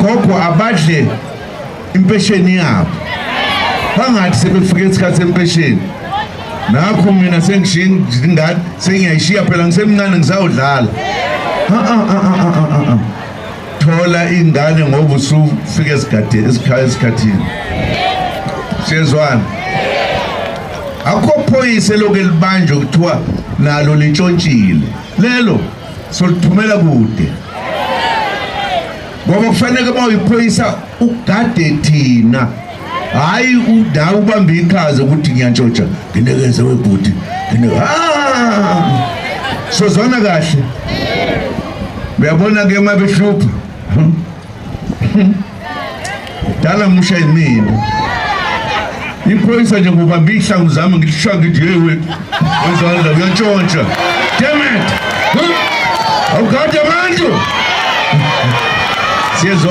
Ogogo abadle impesheni yabo, bangathi sebefike isikhathi sempesheni. Nakho mina sengishiya ingane, sengiyayishiya phela, ngisemncane, ngisawudlala. Thola ingane ngoba usufike esigade esikhathini. Siyezwana? Akho phoyisa eloku elibanjwe kuthiwa nalo lintshontshile, lelo solithumela kude, ngoba kufanele uma uyiphoyisa ugade thina, hhayi nawe ubambe iqhaza ukuthi ngiyantshontsha, nginikeze webhuti. Sozwana kahle. Uyabona ke, uma behlupha dala musha yimina iphoyisa nje, ngubamba iy'hlangu zami, ngilishaya, ngithi, "Hey wethu, wezandla, uyantshontsha, damn it, awugade abantu." Siyezwa.